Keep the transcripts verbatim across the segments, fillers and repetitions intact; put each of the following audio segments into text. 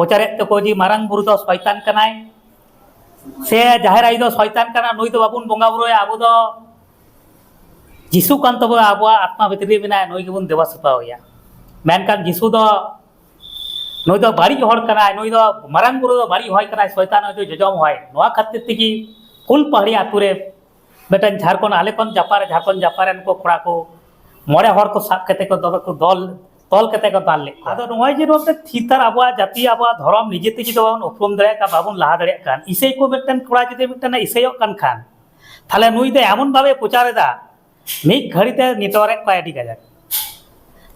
ᱯᱨᱚᱪᱟᱨᱮᱫ ᱛᱮᱠᱚ ᱡᱮ ᱢᱟᱨᱟᱝ ᱵᱩᱨᱩ ᱫᱚ ᱥᱚᱭᱛᱟᱱ ᱠᱟᱱᱟᱭ, ᱥᱮ ᱡᱟᱦᱮᱨ ᱟᱭᱳ ᱫᱚ ᱥᱚᱭᱛᱟᱱ ᱠᱟᱱᱟ, ᱱᱩᱭ ᱫᱚ ᱵᱟᱵᱚᱱ ᱵᱚᱸᱜᱟ ᱵᱩᱨᱩᱭᱟ, ᱟᱵᱚ ᱫᱚ ᱡᱤᱥᱩ ᱠᱟᱱ ᱛᱟᱵᱚᱱᱟ, ᱟᱵᱚᱣᱟᱜ ᱟᱛᱢᱟ ᱵᱷᱤᱛᱨᱤ ᱨᱮ ᱢᱮᱱᱟᱭᱟ, ᱱᱩᱭ ᱜᱮᱵᱚᱱ ᱫᱮᱵᱟ ᱥᱮᱵᱟᱣᱟᱭᱟ᱾ ᱢᱮᱱᱠᱷᱟᱱ ᱡᱤᱥᱩ ᱫᱚ, ᱱᱩᱭ ᱫᱚ ᱵᱟᱹᱲᱤᱡ ᱦᱚᱲ ᱠᱟᱱᱟᱭ, ᱱᱩᱭ ᱫᱚ ᱢᱟᱨᱟᱝ ᱵᱩᱨᱩ ᱫᱚ ᱵᱟᱹᱲᱤᱡ ᱦᱚᱲ ᱠᱟᱱᱟᱭ, ᱥᱚᱭᱛᱟᱱ ᱱᱩᱭ ᱫᱚ ᱡᱚᱡᱚᱢ ᱦᱚᱲ᱾ ᱱᱚᱣᱟ ᱠᱷᱟᱹᱛᱤᱨ ᱛᱮᱜᱮ ᱯᱷᱩᱞᱯᱟᱦᱟᱲᱤ ᱟᱛᱳ ᱨᱮ ᱢᱤᱫᱴᱮᱱ ᱡᱷᱟᱲᱠᱷᱚᱸᱰ, ᱟᱞᱮ ᱠᱷᱚᱱ ᱡᱟᱯᱟᱜ ᱨᱮ, ᱡᱷᱟᱲᱠᱷᱚᱸᱰ ᱡᱟᱯᱟᱜ ᱨᱮᱱ ᱠᱚ ᱠᱚᱲᱟ ᱠᱚ ᱢᱚᱬᱮ ᱦᱚᱲ ᱠᱚ ᱥᱟᱵ ᱠᱟᱛᱮ ᱠᱚ ᱫᱚᱢᱮ ᱠᱚ ᱫᱚᱞ, ᱛᱚᱞ ᱠᱟᱛᱮ ᱠᱚ ᱫᱟᱞ ᱞᱮᱫ ᱠᱚᱣᱟ᱾ ᱟᱫᱚ ᱱᱚᱜᱼᱚᱭ ᱡᱮ ᱱᱚᱛᱮ ᱛᱷᱤᱨ ᱛᱷᱟᱨ ᱟᱵᱚᱣᱟᱜ ᱡᱟᱹᱛᱤ, ᱟᱵᱚᱣᱟᱜ ᱫᱷᱚᱨᱚᱢ ᱱᱤᱡᱮ ᱛᱮ ᱡᱩᱫᱤ ᱵᱟᱵᱚᱱ ᱩᱯᱨᱩᱢ ᱫᱟᱲᱮᱭᱟᱜ ᱠᱷᱟᱱ, ᱵᱟᱵᱚᱱ ᱞᱟᱦᱟ ᱫᱟᱲᱮᱭᱟᱜ ᱠᱷᱟᱱ, ᱤᱥᱟᱹᱭ ᱠᱚ ᱢᱤᱫᱴᱮᱱ ᱠᱚᱲᱟ ᱡᱩᱫᱤ ᱢᱤᱫᱴᱮᱱ ᱤᱥᱟᱹᱭᱚᱜ ᱠᱟᱱ ᱠᱷᱟᱱ, ᱛᱟᱦᱞᱮ ᱱᱩᱭ ᱫᱚ ᱮᱢᱚᱱ ᱵᱷᱟᱵᱮ ᱯᱨᱚᱪᱟᱨ ᱮᱫᱟ, ᱢᱤᱫ ᱜᱷᱟᱹᱲᱤ ᱛᱮ ᱱᱮᱴᱣᱟᱨᱠ ᱮᱫ ᱠᱚᱣᱟᱭ ᱟᱹᱰᱤ ᱠᱟᱡᱟᱠ᱾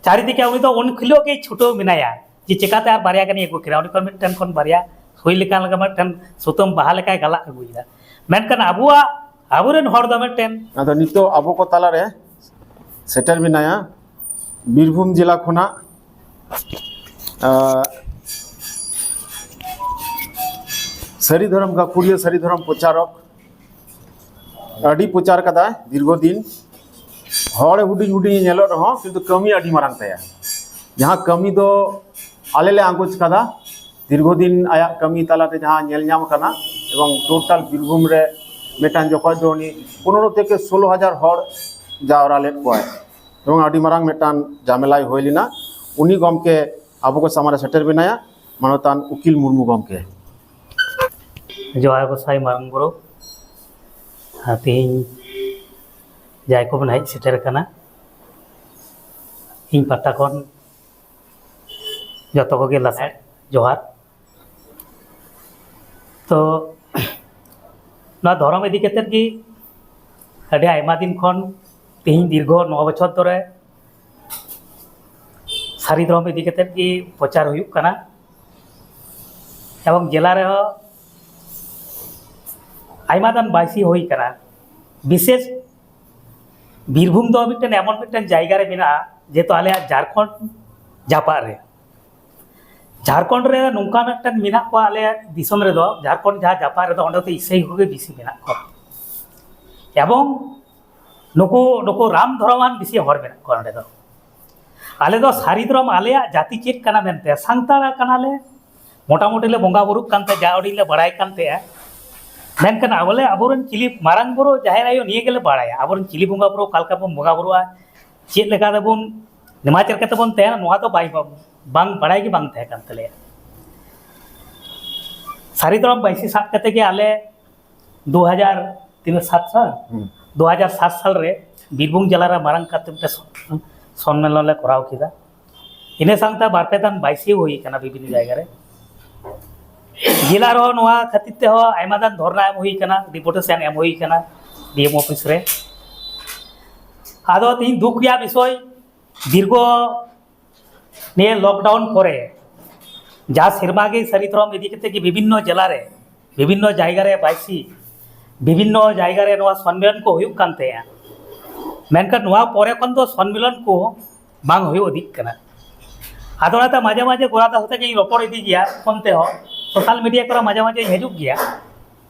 ᱪᱟᱨᱤᱫᱤᱠᱮ ᱩᱱᱤ ᱫᱚ ᱩᱱ ᱦᱤᱞᱳᱜ ᱜᱮ ᱪᱷᱩᱴᱟᱹᱣ ᱢᱮᱱᱟᱭᱟ ᱡᱮ ᱪᱮᱠᱟᱛᱮ ᱟᱨ ᱵᱟᱨᱭᱟ ᱜᱟᱱᱤᱧ ᱟᱹᱜᱩ ᱠᱤᱱᱟ᱾ ᱩᱱᱤ ᱠᱷᱚᱱ ᱢᱤᱫᱴᱮᱱ ᱠᱷᱚᱱ ᱵᱟᱨᱭᱟ ᱦᱩᱭ ᱞᱮᱠᱟ ᱞᱮᱠᱟ ᱢᱤᱫᱴᱮᱱ ᱥᱩᱛᱟᱹᱢ ᱵᱟᱦᱟ ᱞᱮᱠᱟᱭ ᱜᱟᱞᱟᱜ ᱟᱹᱜᱩᱭᱮᱫᱟ᱾ ᱢᱮᱱᱠᱷᱟᱱ ᱟᱵᱚᱣᱟᱜ, ᱟᱵᱚᱨᱮᱱ ᱦᱚᱲ ᱫᱚ ᱢᱤᱫᱴᱮᱱ ᱟᱫᱚ ᱱᱤᱛᱚᱜ ᱟᱵᱚ ᱠᱚ ᱛᱟᱞᱟᱨᱮ ᱥᱮᱴᱮᱨ ᱢᱮᱱᱟᱭᱟ ᱵᱤᱨᱵᱷᱩᱢ ᱡᱮᱞᱟ ᱠᱷᱚᱱᱟᱜ, ᱟᱸ, ᱥᱟᱹᱨᱤ ᱫᱷᱚᱨᱚᱢ ᱜᱟᱹᱠᱷᱩᱲᱤᱭᱟᱹ, ᱥᱟᱹᱨᱤ ᱫᱷᱚᱨᱚᱢ ᱯᱨᱚᱪᱟᱨᱚᱠ, ᱟᱹᱰᱤ ᱯᱨᱚᱪᱟᱨ ᱠᱟᱫᱟᱭ ᱫᱤᱨᱜᱷᱚ ᱫᱤᱱ᱾ ᱦᱚᱲ ᱦᱩᱰᱤᱧ ᱦᱩᱰᱤᱧ ᱧᱮᱞᱚᱜ ᱨᱮᱦᱚᱸ, ᱠᱤᱱᱛᱩ ᱠᱟᱹᱢᱤ ᱟᱹᱰᱤ ᱢᱟᱨᱟᱝ ᱛᱟᱭᱟ᱾ ᱡᱟᱦᱟᱸ ᱠᱟᱹᱢᱤ ᱫᱚ ᱟᱞᱮ ᱞᱮ ᱟᱸᱜᱚᱪ ᱠᱟᱫᱟ, ᱫᱤᱨᱜᱷᱚ ᱫᱤᱱ ᱟᱭᱟᱜ ᱠᱟᱹᱢᱤ ᱛᱟᱞᱟᱛᱮ ᱡᱟᱦᱟᱸ ᱧᱮᱞ ᱧᱟᱢ ᱟᱠᱟᱱᱟ, ᱮᱵᱚᱝ ᱴᱳᱴᱟᱞ ᱵᱤᱨᱵᱷᱩᱢ ᱨᱮ ᱢᱤᱫᱴᱟᱝ ᱡᱚᱠᱷᱚᱡ ᱫᱚ ᱩᱱᱤ ᱯᱚᱱᱨᱚ ᱛᱷᱮᱠᱮ ᱥᱳᱞᱳ ᱦᱟᱡᱟᱨ ᱦᱚᱲ ᱡᱟᱣᱨᱟ ᱞᱮᱫ ᱠᱚᱣᱟᱭ, ᱮᱵᱚᱝ ᱟᱹᱰᱤ ᱢᱟᱨᱟᱝ ᱢᱤᱫᱴᱟᱝ ᱡᱟᱢᱮᱞᱟᱭ ᱦᱩᱭ ᱞᱮᱱᱟ᱾ ᱩᱱᱤ ᱜᱚᱢᱠᱮ ᱟᱵᱚ ᱠᱚ ᱥᱟᱢᱟᱝ ᱨᱮ ᱥᱮᱴᱮᱨ ᱢᱮᱱᱟᱭᱟ, ᱢᱟᱱᱚᱛᱟᱱ ᱩᱠᱤᱞ ᱢᱩᱨᱢᱩ ᱜᱚᱢᱠᱮ᱾ ᱡᱚᱦᱟᱨ ᱜᱚᱸᱥᱟᱭ ᱢᱟᱨᱟᱝ ᱵᱩᱨᱩ, ᱟᱨ ᱛᱮᱦᱮᱧ ᱡᱟᱦᱟᱸᱭ ᱠᱚᱵᱚᱱ ᱦᱮᱡ ᱥᱮᱴᱮᱨ ᱟᱠᱟᱱᱟ, ᱤᱧ ᱯᱟᱦᱴᱟ ᱠᱷᱚᱱ ᱡᱚᱛᱚ ᱠᱚᱜᱮ ᱞᱟᱥᱟᱲ ᱡᱚᱦᱟᱨ᱾ ᱛᱚ, ᱱᱚᱣᱟ ᱫᱷᱚᱨᱚᱢ ᱤᱫᱤ ᱠᱟᱛᱮᱫ ᱜᱮ ᱟᱹᱰᱤ ᱟᱭᱢᱟ ᱫᱤᱱ ᱠᱷᱚᱱ, ᱛᱮᱦᱮᱧ ᱫᱤᱨᱜᱷᱚ ᱱᱚ ᱵᱚᱪᱷᱚᱨ ᱫᱷᱚᱨᱮ ᱥᱟᱹᱨᱤ ᱫᱷᱚᱨᱚᱢ ᱤᱫᱤ ᱠᱟᱛᱮᱫ ᱜᱮ ᱯᱨᱚᱪᱟᱨ ᱦᱩᱭᱩᱜ ᱠᱟᱱᱟ᱾ ᱮᱵᱚᱝ ᱡᱮᱞᱟ ᱨᱮᱦᱚᱸ ᱟᱭᱢᱟ ᱜᱟᱱ ᱵᱟᱭᱥᱤ ᱦᱩᱭ ᱠᱟᱱᱟ᱾ ᱵᱤᱥᱮᱥ ᱵᱤᱨᱵᱷᱩᱢ ᱫᱚ ᱢᱤᱫᱴᱮᱱ ᱮᱢᱚᱱ ᱢᱤᱫᱴᱮᱱ ᱡᱟᱭᱜᱟ ᱨᱮ ᱢᱮᱱᱟᱜᱼᱟ, ᱡᱮᱦᱮᱛᱩ ᱟᱞᱮᱭᱟᱜ ᱡᱷᱟᱲᱠᱷᱚᱸᱰ ᱡᱟᱯᱟᱜ ᱨᱮ, ᱡᱷᱟᱲᱠᱷᱚᱸᱰ ᱨᱮ ᱱᱚᱝᱠᱟ ᱢᱤᱫᱴᱮᱱ ᱢᱮᱱᱟᱜ ᱠᱚᱣᱟ ᱟᱞᱮ ᱫᱤᱥᱚᱢ ᱨᱮᱫᱚ, ᱡᱷᱟᱲᱠᱷᱚᱸᱰ ᱡᱟᱦᱟᱸ ᱡᱟᱯᱟᱜ ᱨᱮᱫᱚ, ᱚᱸᱰᱮ ᱫᱚ ᱤᱥᱟᱹᱭ ᱠᱚᱜᱮ ᱵᱮᱥᱤ ᱢᱮᱱᱟᱜ ᱠᱚᱣᱟ᱾ ᱮᱵᱚᱝ ᱱᱩᱠᱩ, ᱱᱩᱠᱩ ᱨᱟᱢ ᱫᱷᱚᱨᱚᱢᱟᱱ ᱵᱮᱥᱤ ᱦᱚᱲ ᱢᱮᱱᱟᱜ ᱠᱚᱣᱟ ᱚᱸᱰᱮ ᱫᱚ᱾ ᱟᱞᱮ ᱫᱚ ᱥᱟᱹᱨᱤ ᱫᱷᱚᱨᱚᱢ, ᱟᱞᱮᱭᱟᱜ ᱡᱟᱹᱛᱤ ᱪᱮᱫ ᱠᱟᱱᱟ ᱢᱮᱱᱛᱮ, ᱥᱟᱱᱛᱟᱲ ᱠᱟᱱᱟᱞᱮ, ᱢᱚᱴᱟᱢᱩᱴᱤ ᱞᱮ ᱵᱚᱸᱜᱟ ᱵᱩᱨᱩᱜ ᱠᱟᱱ ᱛᱟᱦᱮᱸ, ᱡᱟ ᱩᱰᱤᱡ ᱞᱮ ᱵᱟᱲᱟᱭ ᱠᱟᱱ ᱛᱟᱦᱮᱸᱜᱼᱟ᱾ ᱢᱮᱱᱠᱷᱟᱱ ᱟᱵᱚᱞᱮ ᱟᱵᱚᱨᱮᱱ ᱪᱤᱞᱤ ᱢᱟᱨᱟᱝ ᱵᱩᱨᱩ, ᱡᱟᱦᱮᱨ ᱟᱭᱳ, ᱱᱤᱭᱟᱹ ᱜᱮᱞᱮ ᱵᱟᱲᱟᱭᱟ, ᱟᱵᱚᱨᱮᱱ ᱪᱤᱞᱤ ᱵᱚᱸᱜᱟ ᱵᱩᱨᱩ ᱚᱠᱟ ᱞᱮᱠᱟ ᱵᱚᱱ ᱵᱚᱸᱜᱟ ᱵᱩᱨᱩᱜᱼᱟ, ᱪᱮᱫ ᱞᱮᱠᱟ ᱛᱮᱵᱚᱱ ᱱᱮᱢᱟᱪᱟᱨ ᱠᱟᱛᱮ ᱵᱚᱱ ᱛᱟᱦᱮᱱᱟ, ᱱᱚᱣᱟ ᱫᱚ ᱵᱟᱭ, ᱵᱟᱝ ᱵᱟᱲᱟᱭ ᱜᱮ ᱵᱟᱝ ᱛᱟᱦᱮᱸ ᱠᱟᱱ ᱛᱟᱞᱮᱭᱟ᱾ ᱥᱟᱹᱨᱤ ᱫᱷᱚᱨᱚᱢ ᱵᱟᱹᱭᱥᱤ ᱥᱟᱵ ᱠᱟᱛᱮ ᱜᱮ ᱟᱞᱮ ᱫᱩ ᱦᱟᱡᱟᱨ ᱛᱤᱱᱟᱹᱜ, ᱥᱟᱛ ᱥᱟᱞ? ᱦᱩᱸ᱾ ᱫᱩ ᱦᱟᱡᱟᱨ ᱥᱟᱛ ᱥᱟᱞ ᱨᱮ ᱵᱤᱨᱵᱷᱩᱢ ᱡᱮᱞᱟ ᱨᱮ ᱢᱟᱨᱟᱝ ᱠᱟᱛᱮ ᱢᱤᱫᱴᱮᱱ ᱥᱚᱱ-, ᱥᱚᱱᱢᱮᱞᱚᱱ ᱞᱮ ᱠᱚᱨᱟᱣ ᱠᱮᱫᱟ᱾ ᱤᱱᱟᱹ ᱥᱟᱶᱛᱮ ᱵᱟᱨ ᱯᱮ ᱫᱷᱟᱣ ᱵᱟᱭᱥᱤ ᱦᱩᱭ ᱠᱟᱱᱟ ᱵᱤᱵᱷᱤᱱᱱᱚ ᱡᱟᱭᱜᱟ ᱨᱮ᱾ ᱡᱮᱞᱟ ᱨᱮᱦᱚᱸ ᱱᱚᱣᱟ ᱠᱷᱟᱹᱛᱤᱨ ᱛᱮᱦᱚᱸ ᱟᱭᱢᱟ ᱜᱟᱱ ᱫᱷᱚᱨᱱᱟ ᱮᱢ ᱦᱩᱭ ᱠᱟᱱᱟ, ᱰᱮᱯᱩᱴᱮᱥᱚᱱ ᱮᱢ ᱦᱩᱭ ᱠᱟᱱᱟ ᱰᱤ ᱮᱢ ᱚᱯᱷᱤᱥ ᱨᱮ᱾ ᱟᱫᱚ ᱛᱮᱦᱮᱧ ᱫᱩᱠ ᱨᱮᱭᱟᱜ ᱵᱤᱥᱚᱭ, ᱫᱤᱨᱜᱷᱚ ᱱᱤᱭᱟᱹ ᱞᱚᱠᱰᱟᱣᱩᱱ ᱯᱚᱨᱮ ᱡᱟ ᱥᱮᱨᱢᱟ ᱜᱮ ᱥᱟᱹᱨᱤ ᱫᱷᱚᱨᱚᱢ ᱤᱫᱤ ᱠᱟᱛᱮ ᱜᱮ ᱵᱤᱵᱷᱤᱱᱱᱚ ᱡᱮᱞᱟ ᱨᱮ, ᱵᱤᱵᱷᱤᱱᱱᱚ ᱡᱟᱭᱜᱟ ᱨᱮ ᱵᱟᱭᱥᱤ, ᱵᱤᱵᱷᱤᱱᱱᱚ ᱡᱟᱭᱜᱟ ᱨᱮ ᱱᱚᱣᱟ ᱥᱚᱱᱢᱮᱞᱚᱱ ᱠᱚ ᱦᱩᱭᱩᱜ ᱠᱟᱱ ᱛᱟᱦᱮᱸᱜᱼᱟ᱾ ᱢᱮᱱᱠᱷᱟᱱ ᱱᱚᱣᱟ ᱯᱚᱨᱮ ᱠᱷᱚᱱ ᱫᱚ ᱥᱚᱱᱢᱮᱞᱚᱱ ᱠᱚ ᱵᱟᱝ ᱦᱩᱭᱩᱜ ᱤᱫᱤᱜ ᱠᱟᱱᱟ᱾ ᱟᱫᱚ ᱚᱱᱟᱛᱮ ᱢᱟᱡᱷᱮ ᱢᱟᱡᱷᱮ ᱜᱚᱲᱟ ᱫᱟ ᱥᱟᱛᱮ ᱜᱤᱧ ᱨᱚᱯᱚᱲ ᱤᱫᱤ ᱜᱮᱭᱟ ᱯᱷᱳᱱ ᱛᱮᱦᱚᱸ, ᱥᱳᱥᱟᱞ ᱢᱤᱰᱤᱭᱟ ᱠᱚᱨᱮ ᱢᱟᱡᱷᱮ ᱢᱟᱡᱷᱮᱧ ᱦᱤᱡᱩᱜ ᱜᱮᱭᱟ᱾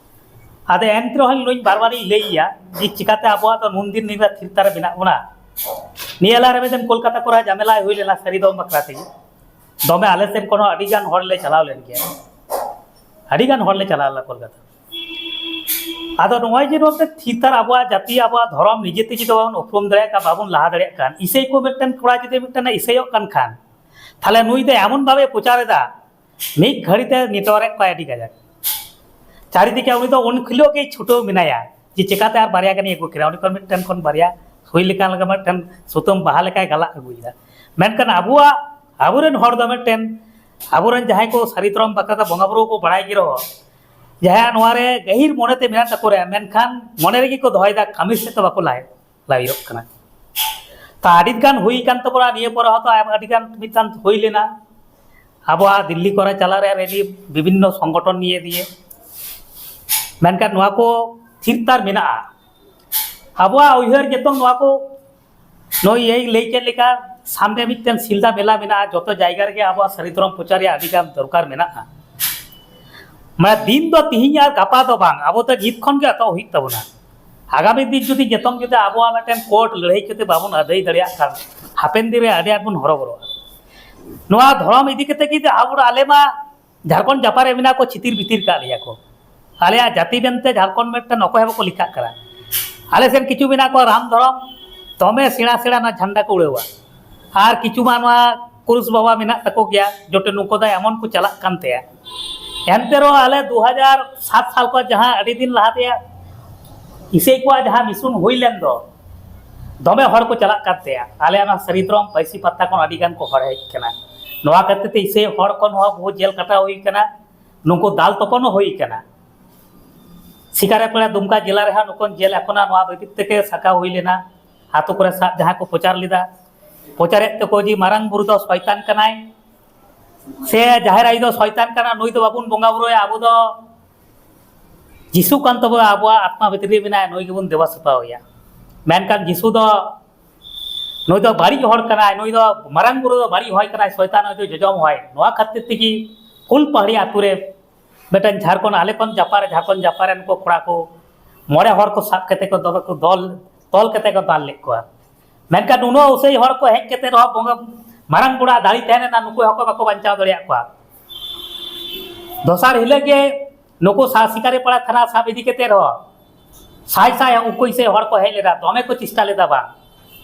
ᱟᱫᱚ ᱮᱱᱛᱮ ᱨᱮᱦᱚᱸ ᱱᱩᱭ ᱵᱟᱨ ᱵᱟᱨᱤᱧ ᱞᱟᱹᱭ ᱜᱮᱭᱟ ᱡᱮ ᱪᱤᱠᱟᱛᱮ ᱟᱵᱚᱣᱟᱜ ᱫᱚ ᱱᱩᱱ ᱫᱤᱱ ᱱᱤᱝᱠᱟ ᱛᱷᱤᱨ ᱛᱷᱟᱨ ᱨᱮ ᱢᱮᱱᱟᱜ ᱵᱚᱱᱟ᱾ ᱱᱤᱭᱟᱹ ᱞᱟᱦᱟ ᱨᱮ ᱢᱤᱫᱴᱮᱱ ᱠᱳᱞᱠᱟᱛᱟ ᱠᱚᱨᱮ ᱡᱷᱟᱢᱮᱞᱟ ᱦᱩᱭ ᱞᱮᱱᱟ ᱥᱟᱹᱨᱤ ᱫᱷᱚᱨᱚᱢ ᱵᱟᱠᱷᱨᱟ ᱛᱮᱜᱮ᱾ ᱫᱚᱢᱮ ᱟᱞᱮ ᱥᱮᱫ ᱠᱷᱚᱱ ᱦᱚᱸ ᱟᱹᱰᱤ ᱜᱟᱱ ᱦᱚᱲ ᱞᱮ ᱪᱟᱞᱟᱣ ᱞᱮᱱ ᱜᱮᱭᱟ, ᱟᱹᱰᱤ ᱜᱟᱱ ᱦᱚᱲ ᱞᱮ ᱪᱟᱞᱟᱣ ᱞᱮᱱᱟ ᱠᱳᱞᱠᱟᱛᱟ᱾ ᱟᱫᱚ ᱱᱚᱜᱼᱚᱭ ᱡᱮ ᱱᱚᱛᱮ ᱛᱷᱤᱨ ᱛᱷᱟᱨ ᱟᱵᱚᱣᱟᱜ ᱡᱟᱹᱛᱤ, ᱟᱵᱚᱣᱟᱜ ᱫᱷᱚᱨᱚᱢ ᱱᱤᱡᱮ ᱛᱮ ᱡᱩᱫᱤ ᱵᱟᱵᱚᱱ ᱩᱯᱨᱩᱢ ᱫᱟᱲᱮᱭᱟᱜ ᱠᱷᱟᱱ, ᱵᱟᱵᱚᱱ ᱞᱟᱦᱟ ᱫᱟᱲᱮᱭᱟᱜ ᱠᱷᱟᱱ, ᱤᱥᱟᱹᱭ ᱠᱚ ᱢᱤᱫᱴᱮᱱ ᱠᱚᱲᱟ ᱡᱩᱫᱤ ᱢᱤᱫᱴᱮᱱ ᱤᱥᱟᱹᱭᱚᱜ ᱠᱟᱱ ᱠᱷᱟᱱ, ᱛᱟᱦᱞᱮ ᱱᱩᱭ ᱫᱚ ᱮᱢᱚᱱ ᱵᱷᱟᱵᱮ ᱯᱨᱚᱪᱟᱨ ᱮᱫᱟ, ᱢᱤᱫ ᱜᱷᱟᱹᱲᱤ ᱛᱮ ᱱᱮᱴᱣᱟᱨᱠ ᱮᱫ ᱠᱚᱣᱟᱭ ᱟᱹᱰᱤ ᱠᱟᱡᱟᱠ᱾ ᱪᱟᱨᱤᱫᱤᱠᱮ ᱩᱱᱤ ᱫᱚ ᱩᱱ ᱠᱷᱤᱞᱳᱜ ᱜᱮᱭ ᱪᱷᱩᱴᱟᱹᱣ ᱢᱮᱱᱟᱭᱟ ᱡᱮ ᱪᱮᱠᱟᱛᱮ ᱟᱨ ᱵᱟᱨᱭᱟ ᱜᱟᱱᱤᱧ ᱟᱹᱜᱩ ᱠᱮᱫᱟ᱾ ᱩᱱᱤ ᱠᱷᱚᱱ ᱢᱤᱫᱴᱮᱱ ᱠᱷᱚᱱ ᱵᱟᱨᱭᱟ ᱦᱩᱭ ᱞᱮᱠᱟ ᱞᱮᱠᱟ ᱢᱤᱫᱴᱮᱱ ᱥᱩᱛᱟᱹᱢ ᱵᱟᱦᱟ ᱞᱮᱠᱟᱭ ᱜᱟᱞᱟᱜ ᱟᱹᱜᱩᱭᱮᱫᱟ᱾ ᱢᱮᱱᱠᱷᱟᱱ ᱟᱵᱚᱣᱟᱜ, ᱟᱵᱚᱨᱮᱱ ᱦᱚᱲ ᱫᱚ ᱢᱤᱫᱴᱮᱱ, ᱟᱵᱚᱨᱮᱱ ᱡᱟᱦᱟᱸᱭ ᱠᱚ ᱥᱟᱹᱨᱤ ᱫᱷᱚᱨᱚᱢ ᱵᱟᱠᱷᱨᱟ ᱛᱮ ᱵᱚᱸᱜᱟ ᱵᱩᱨᱩ ᱠᱚ ᱵᱟᱲᱟᱭ ᱜᱮ ᱨᱮᱦᱚᱸ, ᱡᱟᱦᱟᱸᱭᱟᱜ ᱱᱚᱣᱟ ᱨᱮ ᱜᱟᱹᱦᱤᱨ ᱢᱚᱱᱮᱛᱮ ᱢᱮᱱᱟᱜ ᱛᱟᱠᱚ ᱨᱮ, ᱢᱮᱱᱠᱷᱟᱱ ᱢᱚᱱᱮ ᱨᱮᱜᱮ ᱠᱚ ᱫᱚᱦᱚᱭᱮᱫᱟ, ᱠᱟᱹᱢᱤ ᱥᱮᱫ ᱫᱚ ᱵᱟᱠᱚ ᱞᱟᱭ-, ᱞᱟᱭᱚᱜ ᱠᱟᱱᱟ᱾ ᱛᱟ ᱟᱹᱰᱤ ᱜᱟᱱ ᱦᱩᱭ ᱠᱟᱱ ᱛᱟᱵᱚᱱᱟ, ᱱᱤᱭᱟᱹ ᱯᱚᱨᱮ ᱦᱚᱸᱛᱚ ᱟᱭᱢᱟ ᱟᱹᱰᱤ ᱜᱟᱱ ᱢᱤᱫᱴᱟᱝ ᱦᱩᱭ ᱞᱮᱱᱟ᱾ ᱟᱵᱚᱣᱟᱜ ᱫᱤᱞᱞᱤ ᱠᱚᱨᱮ ᱪᱟᱞᱟᱜ ᱨᱮᱭᱟᱜ ᱨᱮᱞᱤ ᱵᱤᱵᱷᱤᱱᱱᱚ ᱥᱚᱝᱜᱚᱴᱷᱚᱱ ᱱᱤᱭᱮ ᱫᱤᱭᱮ, ᱢᱮᱱᱠᱷᱟᱱ ᱱᱚᱣᱟ ᱠᱚ ᱛᱷᱤᱨ ᱛᱷᱟᱨ ᱢᱮᱱᱟᱜᱼᱟ᱾ ᱟᱵᱚᱣᱟᱜ ᱩᱭᱦᱟᱹᱨ ᱡᱚᱛᱚ ᱱᱚᱣᱟ ᱠᱚ, ᱱᱩᱭ ᱮᱭ ᱞᱟᱹᱭ ᱠᱮᱫ ᱞᱮᱠᱟ, ᱥᱟᱢᱱᱮ ᱢᱤᱫᱴᱮᱱ ᱥᱤᱞᱫᱟ ᱢᱮᱞᱟ ᱢᱮᱱᱟᱜᱼᱟ, ᱡᱚᱛᱚ ᱡᱟᱭᱜᱟ ᱨᱮᱜᱮ ᱟᱵᱚᱣᱟᱜ ᱥᱟᱹᱨᱤ ᱫᱷᱚᱨᱚᱢ ᱯᱨᱚᱪᱟᱨ ᱨᱮᱭᱟᱜ ᱟᱹᱰᱤ ᱜᱟᱱ ᱫᱚᱨᱠᱟᱨ ᱢᱮᱱᱟᱜᱼᱟ᱾ ᱢᱟᱱᱮ ᱫᱤᱱ ᱫᱚ ᱛᱤᱦᱤᱧ ᱟᱨ ᱜᱟᱯᱟ ᱫᱚ ᱵᱟᱝ, ᱟᱵᱚ ᱫᱚ ᱱᱤᱛ ᱠᱷᱚᱱ ᱜᱮ ᱮᱛᱚᱦᱚᱵ ᱦᱩᱭᱩᱜ ᱛᱟᱵᱚᱱᱟ᱾ ᱟᱜᱟᱢᱤ ᱫᱤᱱ ᱡᱩᱫᱤ ᱱᱤᱛᱚᱝ ᱡᱩᱫᱤ ᱟᱵᱚᱣᱟᱜ ᱢᱤᱫᱴᱮᱱ ᱠᱳᱰ ᱞᱟᱹᱲᱦᱟᱹᱭ ᱠᱟᱛᱮ ᱵᱟᱵᱚᱱ ᱟᱹᱫᱟᱹᱭ ᱫᱟᱲᱮᱭᱟᱜ ᱠᱷᱟᱱ, ᱦᱟᱯᱮᱱ ᱫᱤᱱ ᱨᱮ ᱟᱹᱰᱤ ᱟᱸᱴ ᱵᱚᱱ ᱦᱚᱨᱚᱵᱚᱨᱚᱜᱼᱟ᱾ ᱱᱚᱣᱟ ᱫᱷᱚᱨᱚᱢ ᱤᱫᱤ ᱠᱟᱛᱮ ᱜᱮ ᱟᱵᱚ, ᱟᱞᱮ ᱢᱟ ᱡᱷᱟᱲᱠᱷᱚᱸᱰ ᱡᱟᱯᱟᱜ ᱨᱮ ᱢᱮᱱᱟᱜ ᱠᱚ ᱪᱷᱤᱛᱤᱨ ᱵᱷᱤᱛᱤᱨ ᱠᱟᱜ ᱞᱮᱭᱟ ᱠᱚ᱾ ᱟᱞᱮᱭᱟᱜ ᱡᱟᱹᱛᱤ ᱢᱮᱱᱛᱮ ᱡᱷᱟᱲᱠᱷᱚᱸᱰ ᱢᱤᱫᱴᱮᱱ ᱚᱠᱚᱭ ᱦᱚᱸ ᱵᱟᱠᱚ ᱞᱮᱠᱷᱟᱜ ᱠᱟᱱᱟ᱾ ᱟᱞᱮ ᱥᱮᱱ ᱠᱤᱪᱷᱩ ᱢᱮᱱᱟᱜ ᱠᱚᱣᱟ ᱨᱟᱢ ᱫᱷᱚᱨᱚᱢ, ᱫᱚᱢᱮ ᱥᱮᱬᱟ ᱥᱮᱬᱟ ᱚᱱᱟ ᱡᱷᱟᱱᱰᱟ ᱠᱚ ᱩᱲᱟᱹᱣᱟ᱾ ᱟᱨ ᱠᱤᱪᱷᱩ ᱢᱟ ᱱᱚᱣᱟ ᱠᱩᱨᱩᱥ ᱵᱟᱵᱟ ᱢᱮᱱᱟᱜ ᱛᱟᱠᱚ ᱜᱮᱭᱟ, ᱡᱚᱴᱮ ᱱᱩᱠᱩ ᱫᱚ ᱮᱢᱚᱱ ᱠᱚ ᱪᱟᱞᱟᱜ ᱠᱟᱱ ᱛᱟᱭᱟ᱾ ᱮᱱᱛᱮ ᱨᱮᱦᱚᱸ ᱟᱞᱮ ᱫᱩ ᱦᱟᱡᱟᱨ ᱥᱟᱛ ᱥᱟᱞ ᱠᱷᱚᱱ, ᱡᱟᱦᱟᱸ ᱟᱹᱰᱤ ᱫᱤᱱ ᱞᱟᱦᱟ ᱛᱮᱭᱟᱜ ᱤᱥᱟᱹᱭ ᱠᱚᱣᱟᱜ ᱡᱟᱦᱟᱸ ᱢᱤᱥᱚᱱ ᱦᱩᱭ ᱞᱮᱱ ᱫᱚ, ᱫᱚᱢᱮ ᱦᱚᱲ ᱠᱚ ᱪᱟᱞᱟᱜ ᱠᱟᱱ ᱛᱟᱭᱟ᱾ ᱟᱞᱮ ᱚᱱᱟ ᱥᱟᱹᱨᱤᱫᱷᱚᱨᱚᱢ ᱵᱟᱹᱭᱥᱤ ᱯᱟᱛᱟ ᱠᱷᱚᱱ ᱟᱹᱰᱤ ᱜᱟᱱ ᱠᱚ ᱦᱚᱲ ᱦᱮᱡ ᱠᱟᱱᱟ᱾ ᱱᱚᱣᱟ ᱠᱷᱟᱹᱛᱤᱨ ᱛᱮ ᱤᱥᱟᱹᱭ ᱦᱚᱲ ᱠᱚ ᱱᱚᱣᱟ ᱵᱚᱦᱩ ᱡᱮᱞ ᱠᱟᱴᱟᱣ ᱦᱩᱭ ᱠᱟᱱᱟ, ᱱᱩᱠᱩ ᱫᱟᱞ ᱛᱚᱯᱚᱱ ᱦᱚᱸ ᱦᱩᱭ ᱠᱟᱱᱟ᱾ ᱥᱤᱠᱟᱨᱮ ᱯᱮᱲᱟ ᱫᱩᱢᱠᱟ ᱡᱮᱞᱟ ᱨᱮᱦᱚᱸ ᱱᱩᱠᱩ ᱡᱮᱞ ᱮᱠᱷᱚᱱ ᱱᱚᱣᱟ ᱵᱟᱹᱵᱤᱛ ᱛᱮᱜᱮ ᱥᱟᱠᱟᱣ ᱦᱩᱭ ᱞᱮᱱᱟ᱾ ᱟᱛᱳ ᱠᱚᱨᱮ ᱥᱟᱵ ᱡᱟᱦᱟᱸᱭ ᱠᱚ ᱯᱨᱚᱪᱟᱨ ᱞᱮᱫᱟ, ᱯᱨᱚᱪᱟᱨᱮᱫ ᱛᱮᱠᱚ ᱡᱮ ᱢᱟᱨᱟᱝ ᱵᱩᱨᱩ ᱫᱚ ᱥᱚᱭᱛᱟᱱ ᱠᱟᱱᱟᱭ, ᱥᱮ ᱡᱟᱦᱮᱨ ᱟᱭᱳ ᱫᱚ ᱥᱚᱭᱛᱟᱱ ᱠᱟᱱᱟ, ᱱᱩᱭ ᱫᱚ ᱵᱟᱵᱚᱱ ᱵᱚᱸᱜᱟ ᱵᱩᱨᱩᱭᱟ, ᱟᱵᱚ ᱫᱚ ᱡᱤᱥᱩ ᱠᱟᱱ ᱛᱟᱵᱚᱱᱟ, ᱟᱵᱚᱣᱟᱜ ᱟᱛᱢᱟ ᱵᱷᱤᱛᱨᱤ ᱨᱮ ᱢᱮᱱᱟᱭᱟ, ᱱᱩᱭ ᱜᱮᱵᱚᱱ ᱫᱮᱵᱟ ᱥᱮᱵᱟᱣᱟᱭᱟ᱾ ᱢᱮᱱᱠᱷᱟᱱ ᱡᱤᱥᱩ ᱫᱚ, ᱱᱩᱭ ᱫᱚ ᱵᱟᱹᱲᱤᱡ ᱦᱚᱲ ᱠᱟᱱᱟᱭ, ᱱᱩᱭ ᱫᱚ ᱢᱟᱨᱟᱝ ᱵᱩᱨᱩ ᱫᱚ ᱵᱟᱹᱲᱤᱡ ᱦᱚᱲ ᱠᱟᱱᱟᱭ, ᱥᱚᱭᱛᱟᱱ ᱱᱩᱭ ᱫᱚ ᱡᱚᱡᱚᱢ ᱦᱚᱲ᱾ ᱱᱚᱣᱟ ᱠᱷᱟᱹᱛᱤᱨ ᱛᱮᱜᱮ ᱠᱩᱞᱯᱟᱦᱟᱲᱤ ᱟᱛᱳ ᱨᱮ ᱢᱤᱫᱴᱮᱱ ᱡᱷᱟᱲᱠᱷᱚᱸᱰ, ᱟᱞᱮ ᱠᱷᱚᱱ ᱡᱟᱯᱟᱜ ᱨᱮ, ᱡᱷᱟᱲᱠᱷᱚᱸᱰ ᱡᱟᱯᱟᱜ ᱨᱮᱱ ᱠᱚ ᱠᱚᱲᱟ ᱠᱚ ᱢᱚᱬᱮ ᱦᱚᱲ ᱠᱚ ᱥᱟᱵ ᱠᱟᱛᱮ ᱠᱚ ᱫᱚᱢᱮ ᱠᱚ ᱫᱚᱞ, ᱛᱚᱞ ᱠᱟᱛᱮ ᱠᱚ ᱫᱟᱞ ᱞᱮᱫ ᱠᱚᱣᱟ᱾ ᱢᱮᱱᱠᱷᱟᱱ ᱱᱩᱱᱟᱹᱜ ᱩᱥᱟᱹᱭ ᱦᱚᱲ ᱠᱚ ᱦᱮᱡ ᱠᱟᱛᱮ ᱨᱮᱦᱚᱸ ᱵᱚᱸᱜᱟ, ᱢᱟᱨᱟᱝ ᱵᱩᱨᱩᱣᱟᱜ ᱫᱟᱲᱮ ᱛᱟᱦᱮᱸ ᱞᱮᱱᱟ, ᱱᱩᱠᱩ ᱦᱚᱸᱠᱚ ᱵᱟᱠᱚ ᱵᱟᱧᱪᱟᱣ ᱫᱟᱲᱮᱭᱟᱜ ᱠᱚᱣᱟ᱾ ᱫᱚᱥᱟᱨ ᱦᱤᱞᱳᱜ ᱜᱮ ᱱᱩᱠᱩ ᱥᱟ-, ᱥᱤᱠᱟᱨᱤᱯᱟᱲᱟ ᱛᱷᱟᱱᱟ ᱥᱟᱵ ᱤᱫᱤ ᱠᱟᱛᱮ ᱨᱮᱦᱚᱸ ᱥᱟᱭ ᱥᱟᱭ ᱩᱱᱠᱩ ᱤᱥᱟᱹᱭ ᱦᱚᱲ ᱠᱚ ᱦᱮᱡ ᱞᱮᱫᱟ, ᱫᱚᱢᱮ ᱠᱚ ᱪᱮᱥᱴᱟ ᱞᱮᱫᱟ ᱵᱟᱝ,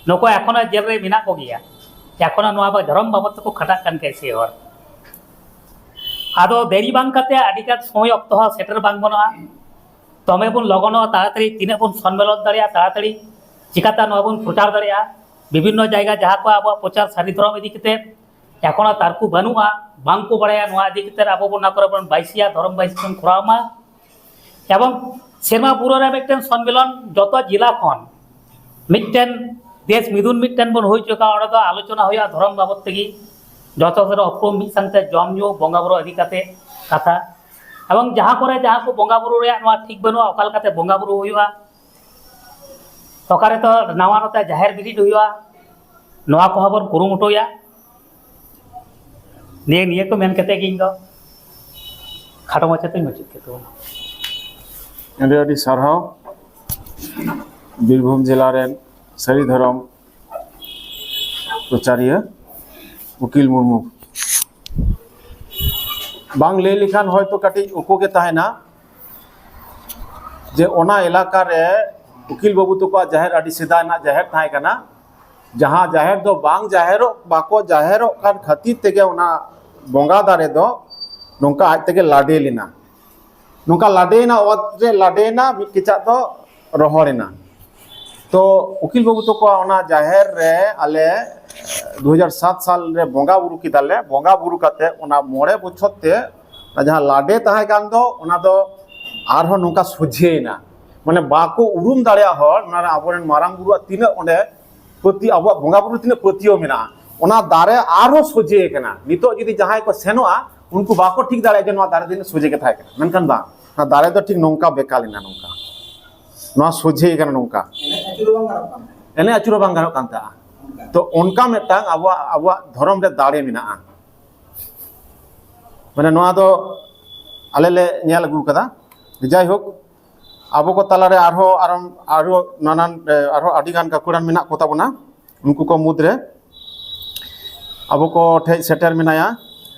ᱱᱩᱠᱩ ᱮᱠᱷᱚᱱᱳ ᱡᱮᱞ ᱨᱮ ᱢᱮᱱᱟᱜ ᱠᱚᱜᱮᱭᱟ, ᱮᱠᱷᱚᱱᱳ ᱱᱚᱣᱟ ᱫᱷᱚᱨᱚᱢ ᱵᱟᱵᱚᱫ ᱛᱮᱠᱚ ᱠᱷᱟᱴᱟᱜ ᱠᱟᱱ ᱜᱮᱭᱟ ᱤᱥᱟᱹᱭ ᱦᱚᱲ᱾ ᱟᱫᱚ ᱫᱮᱨᱤ ᱵᱟᱝ ᱠᱟᱛᱮ ᱟᱹᱰᱤ ᱜᱟᱱ ᱥᱚᱢᱚᱭ ᱚᱠᱛᱚ ᱦᱚᱸ ᱥᱮᱴᱮᱨ ᱵᱟᱝ ᱜᱟᱱᱚᱜᱼᱟ᱾ ᱫᱚᱢᱮ ᱵᱚᱱ ᱞᱚᱜᱚᱱᱚᱜᱼᱟ, ᱛᱟᱲᱟᱛᱟᱲᱤ ᱛᱤᱱᱟᱹᱜ ᱵᱚᱱ ᱥᱚᱱᱢᱮᱞᱚᱱ ᱫᱟᱲᱮᱭᱟᱜᱼᱟ, ᱛᱟᱲᱟᱛᱟᱲᱤ ᱪᱤᱠᱟᱛᱮ ᱱᱚᱣᱟ ᱵᱚᱱ ᱯᱨᱚᱪᱟᱨ ᱫᱟᱲᱮᱭᱟᱜᱼᱟ᱾ ᱵᱤᱵᱷᱤᱱᱱᱚ ᱡᱟᱭᱜᱟ ᱡᱟᱦᱟᱸ ᱠᱚ ᱟᱵᱚᱣᱟᱜ ᱯᱨᱚᱪᱟᱨ ᱥᱟᱹᱨᱤ ᱫᱷᱚᱨᱚᱢ ᱤᱫᱤ ᱠᱟᱛᱮ ᱮᱠᱷᱚᱱᱳ ᱛᱟᱨᱠᱩ ᱵᱟᱹᱱᱩᱜᱼᱟ, ᱵᱟᱝ ᱠᱚ ᱵᱟᱲᱟᱭᱟ, ᱱᱚᱣᱟ ᱤᱫᱤ ᱠᱟᱛᱮ ᱟᱵᱚ ᱵᱚᱱ ᱚᱱᱟ ᱠᱚᱨᱮ ᱵᱚᱱ ᱵᱟᱭᱥᱤᱭᱟ, ᱫᱷᱚᱨᱚᱢ ᱵᱟᱭᱥᱤ ᱵᱚᱱ ᱠᱚᱨᱟᱣ ᱢᱟ᱾ ᱮᱵᱚᱝ ᱥᱮᱨᱢᱟ ᱯᱩᱨᱟᱹ ᱨᱮ ᱢᱤᱫᱴᱮᱱ ᱥᱚᱱᱢᱮᱞᱚᱱ ᱡᱚᱛᱚ ᱡᱮᱞᱟ ᱠᱷᱚᱱ ᱢᱤᱫᱴᱮᱱ ᱫᱮᱥ ᱢᱤᱫᱩᱱ ᱢᱤᱫᱴᱮᱱ ᱵᱚᱱ ᱦᱩᱭ ᱦᱚᱪᱚ ᱠᱟᱜᱼᱟ, ᱚᱸᱰᱮ ᱫᱚ ᱟᱞᱳᱪᱚᱱᱟ ᱦᱩᱭᱩᱜᱼᱟ ᱫᱷᱚᱨᱚᱢ ᱵᱟᱵᱚᱫ ᱛᱮᱜᱮ᱾ ᱡᱚᱛᱚ ᱥᱮᱫ ᱩᱯᱨᱩᱢ ᱢᱤᱫ ᱥᱟᱶᱛᱮ ᱡᱚᱢ ᱧᱩ ᱵᱚᱸᱜᱟ ᱵᱩᱨᱩ ᱤᱫᱤ ᱠᱟᱛᱮ ᱠᱟᱛᱷᱟ, ᱮᱵᱚᱝ ᱡᱟᱦᱟᱸ ᱠᱚᱨᱮ ᱡᱟᱦᱟᱸ ᱠᱚ ᱵᱚᱸᱜᱟ ᱵᱩᱨᱩ ᱨᱮᱭᱟᱜ ᱱᱚᱣᱟ ᱴᱷᱤᱠ ᱵᱟᱹᱱᱩᱜᱼᱟ, ᱚᱠᱟ ᱞᱮᱠᱟᱛᱮ ᱵᱚᱸᱜᱟ ᱵᱩᱨᱩ ᱦᱩᱭᱩᱜᱼᱟ, ᱚᱠᱟ ᱨᱮᱫᱚ ᱱᱟᱣᱟ ᱱᱚᱛᱮ ᱡᱟᱦᱮᱨ ᱵᱤᱨᱤᱫ ᱦᱩᱭᱩᱜᱼᱟ, ᱱᱚᱣᱟ ᱠᱚᱦᱚᱸ ᱵᱚᱱ ᱠᱩᱨᱩᱢᱩᱴᱩᱭᱟ᱾ ᱱᱤᱭᱟᱹ, ᱱᱤᱭᱟᱹ ᱠᱚ ᱢᱮᱱ ᱠᱟᱛᱮ ᱜᱮ ᱤᱧ ᱫᱚ ᱠᱷᱟᱴᱚ ᱢᱟᱪᱷᱟ ᱛᱮᱧ ᱢᱩᱪᱟᱹᱫ ᱠᱮᱫ ᱛᱟᱵᱚᱱᱟ᱾ ᱟᱹᱰᱤ ᱟᱹᱰᱤ ᱥᱟᱨᱦᱟᱣ ᱵᱤᱨᱵᱷᱩᱢ ᱡᱮᱞᱟ ᱨᱮᱱ ᱥᱟᱹᱨᱤ ᱫᱷᱚᱨᱚᱢ ᱯᱨᱚᱪᱟᱨᱤᱭᱟᱹ ᱩᱠᱤᱞ ᱢᱩᱨᱢᱩ᱾ ᱵᱟᱝ ᱞᱟᱹᱭ ᱞᱮᱠᱷᱟᱱ ᱦᱚᱭᱛᱳ ᱠᱟᱹᱴᱤᱡ ᱩᱠᱩ ᱜᱮ ᱛᱟᱦᱮᱱᱟ, ᱡᱮ ᱚᱱᱟ ᱮᱞᱟᱠᱟ ᱨᱮ ᱩᱠᱤᱞ ᱵᱟᱹᱵᱩ ᱛᱟᱠᱚᱣᱟᱜ ᱡᱟᱦᱮᱨ ᱟᱹᱰᱤ ᱥᱮᱫᱟᱭ ᱨᱮᱱᱟᱜ ᱡᱟᱦᱮᱨ ᱛᱟᱦᱮᱸ ᱠᱟᱱᱟ, ᱡᱟᱦᱟᱸ ᱡᱟᱦᱮᱨ ᱫᱚ ᱵᱟᱝ ᱡᱟᱦᱮᱨᱚᱜ, ᱵᱟᱠᱚ ᱡᱟᱦᱮᱨᱚᱜ ᱠᱟᱱ ᱠᱷᱟᱹᱛᱤᱨ ᱛᱮᱜᱮ ᱚᱱᱟ ᱵᱚᱸᱜᱟ ᱫᱟᱨᱮ ᱫᱚ ᱱᱚᱝᱠᱟ ᱟᱡ ᱛᱮᱜᱮ ᱞᱟᱰᱮ ᱞᱮᱱᱟ᱾ ᱱᱚᱝᱠᱟ ᱞᱟᱰᱮᱭᱮᱱᱟ, ᱚᱛ ᱨᱮ ᱞᱟᱰᱮᱭᱮᱱᱟ, ᱢᱤᱫ ᱠᱮᱪᱟᱜ ᱫᱚ ᱨᱚᱦᱚᱲᱮᱱᱟ᱾ ᱛᱚ ᱩᱠᱤᱞ ᱵᱟᱹᱵᱩ ᱛᱟᱠᱚᱣᱟᱜ ᱚᱱᱟ ᱡᱟᱦᱮᱨ ᱨᱮ ᱟᱞᱮ ᱫᱩ ᱦᱟᱡᱟᱨ ᱥᱟᱛ ᱥᱟᱞ ᱨᱮ ᱵᱚᱸᱜᱟ ᱵᱩᱨᱩ ᱠᱮᱫᱟᱞᱮ᱾ ᱵᱚᱸᱜᱟ ᱵᱩᱨᱩ ᱠᱟᱛᱮ ᱚᱱᱟ ᱢᱚᱬᱮ ᱵᱚᱪᱷᱚᱨ ᱛᱮ ᱚᱱᱟ ᱡᱟᱦᱟᱸ ᱞᱟᱰᱮ ᱛᱟᱦᱮᱸ ᱠᱟᱱ ᱫᱚ, ᱚᱱᱟ ᱫᱚ ᱟᱨᱦᱚᱸ ᱱᱚᱝᱠᱟ ᱥᱚᱡᱷᱮᱭᱮᱱᱟ᱾ ᱢᱟᱱᱮ ᱵᱟᱠᱚ ᱩᱨᱩᱢ ᱫᱟᱲᱮᱭᱟᱜ ᱦᱚᱲ, ᱚᱱᱟ ᱨᱮ ᱟᱵᱚᱨᱮᱱ ᱢᱟᱨᱟᱝ ᱵᱩᱨᱩᱣᱟᱜ ᱛᱤᱱᱟᱹᱜ ᱚᱸᱰᱮ ᱯᱟᱹᱛᱭᱟᱹ, ᱟᱵᱚᱣᱟᱜ ᱵᱚᱸᱜᱟ ᱵᱩᱨᱩ ᱛᱤᱱᱟᱹᱜ ᱯᱟᱹᱛᱭᱟᱹᱣ ᱢᱮᱱᱟᱜᱼᱟ, ᱚᱱᱟ ᱫᱟᱨᱮ ᱟᱨᱦᱚᱸ ᱥᱚᱡᱷᱮ ᱠᱟᱱᱟ᱾ ᱱᱤᱛᱚᱜ ᱡᱩᱫᱤ ᱡᱟᱦᱟᱸᱭ ᱠᱚ ᱥᱮᱱᱚᱜᱼᱟ, ᱩᱱᱠᱩ ᱵᱟᱠᱚ ᱴᱷᱤᱠ ᱫᱟᱲᱮᱭᱟᱜᱼᱟ ᱡᱮ ᱱᱚᱣᱟ ᱫᱟᱨᱮ ᱫᱚ ᱤᱱᱟᱹᱜ ᱥᱚᱡᱷᱮ ᱜᱮ ᱛᱟᱦᱮᱸ ᱠᱟᱱᱟ, ᱢᱮᱱᱠᱷᱟᱱ ᱵᱟᱝ, ᱚᱱᱟ ᱫᱟᱨᱮ ᱫᱚ ᱴᱷᱤᱠ ᱱᱚᱝᱠᱟ ᱵᱮᱠᱟ ᱞᱮᱱᱟ, ᱱᱚᱝᱠᱟ᱾ ᱱᱚᱣᱟ ᱥᱚᱡᱷᱮ ᱠᱟᱱᱟ ᱱᱚᱝᱠᱟ᱾ ᱮᱱᱮᱡ ᱟᱹᱪᱩᱨ ᱦᱚᱸ ᱵᱟᱝ ᱜᱟᱱᱚᱜ ᱠᱟᱱ ᱛᱟᱦᱮᱸᱜᱼᱟ᱾ ᱛᱚ ᱚᱱᱠᱟ ᱢᱤᱫᱴᱟᱝ ᱟᱵᱚᱣᱟᱜ, ᱟᱵᱚᱣᱟᱜ ᱫᱷᱚᱨᱚᱢ ᱨᱮ ᱫᱟᱲᱮ ᱢᱮᱱᱟᱜᱼᱟ᱾ ᱢᱟᱱᱮ ᱱᱚᱣᱟ ᱫᱚ ᱟᱞᱮ ᱞᱮ ᱧᱮᱞ ᱟᱹᱜᱩ ᱠᱟᱫᱟ᱾ ᱡᱟᱭᱦᱳᱠ, ᱟᱵᱚ ᱠᱚ ᱛᱟᱞᱟᱨᱮ ᱟᱨᱦᱚᱸ, ᱟᱨᱦᱚᱸ, ᱟᱨᱦᱚᱸ ᱱᱟᱱᱟᱱ, ᱮ, ᱟᱨᱦᱚᱸ ᱟᱹᱰᱤ ᱜᱟᱱ ᱜᱟᱹᱠᱷᱩᱲᱟᱱ ᱢᱮᱱᱟᱜ ᱠᱚ ᱛᱟᱵᱚᱱᱟ᱾ ᱩᱱᱠᱩ ᱠᱚ ᱢᱩᱫᱽᱨᱮ ᱟᱵᱚ ᱠᱚ ᱴᱷᱮᱡ ᱥᱮᱴᱮᱨ ᱢᱮᱱᱟᱭᱟ